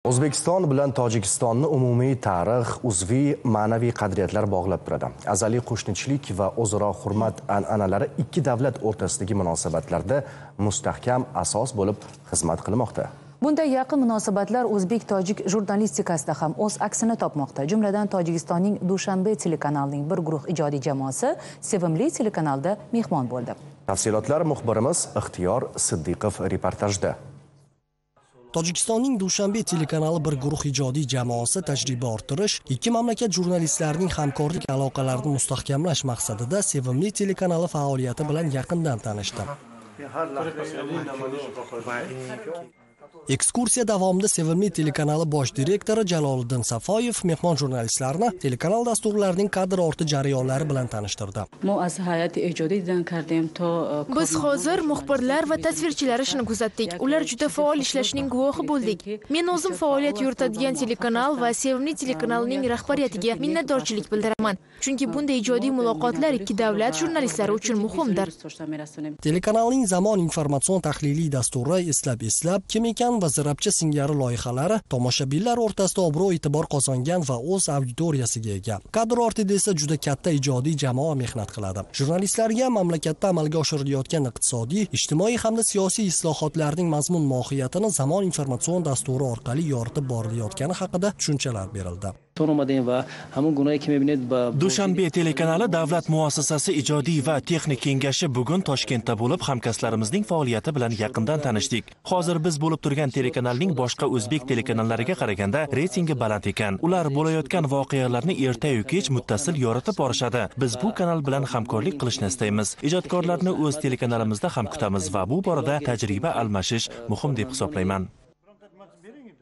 O'zbekiston bilan Tojikistonni umumiy tarix, uzviy ma'naviy qadriyatlar bog'lab turadi. Azaliy qo'shnichilik va o'zaro hurmat an'analari ikki davlat o'rtasidagi munosabatlarda mustahkam asos bo'lib xizmat qilmoqda. Bunday yaqin munosabatlar o'zbek-tojik jurnalistikasida ham o'z aksini topmoqda. Jumladan, Tojikistonning Dushanbe telekanalining bir guruh ijodiy jamoasi Sevimli telekanalda mehmon bo'ldi. Tafsilotlar muxbirimiz Ixtiyor Siddiqov reportajda. Tojikistonning Dushanbe telekanali bir guruh ijodiy jamoasi tajriba orttirish, ikki mamlakat jurnalistlarining hamkorlik aloqalarini mustahkamlash maqsadida Sevimli telekanali faoliyati bilan yaqindan tanishdi. Ekskursiya davomida Sevimli telekanali bosh direktori Jaloliddin Safoyev mehmon jurnalistlarni telekanal dasturlarining kadr orti jarayonlari bilan tanishtirdi. Biz hozir muxbirlar va tasvirchilar ishini kuzatdik. Ular juda faol ishlashining guvohi bo'ldik. Men o'zim faoliyat yuritadigan telekanal va Sevimli telekanalining rahbariyatiga minnatdorchilik bildiraman. Chunki bunday ijodiy muloqotlar ikki davlat jurnalistlari uchun muhimdir. Telekanalning Zamon informatsion tahliliy dasturi eslab-eslab kim ekan va zirabcha singari loyihalari tomoshabinlar o'rtasida obro' e'tibor qozongan va o'z auditoriyasiga ega. Kadr ortida esa juda katta ijodiy jamoa mehnat qiladi. Jurnalistlarga mamlakatda amalga oshirilayotgan iqtisodiy, ijtimoiy hamda siyosiy islohotlarning mazmun mohiyatini Zamon informatsion dasturi orqali yoritib borilayotgani haqida tushunchalar berildi. Dushanbe telekanali davlat muassasasi ijodiy va texnik kengashi bugun Toshkentda bo'lib, hamkasblarimizning faoliyati bilan yaqindan tanishdik. Hozir biz bo'lib turgan telekanalning boshqa o'zbek telekanallariga qaraganda reytingi baland ekan. Ular bo'layotgan voqealarni erta-yu kech muttasil yoritib borishadi. Biz bu kanal bilan hamkorlik qilishni istaymiz. Ijodkorlarni o'z telekanalimizda ham kutamiz va bu borada tajriba almashish muhim deb hisoblayman.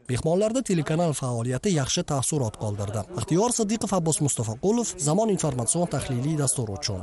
Mehmonlarda telekanal faoliyati yaxshi taassurot qoldirdi. Ixtiyor Siddiqov, Abbos Mustafaqulov, Zamon informatsion tahliliy dasturi uchun.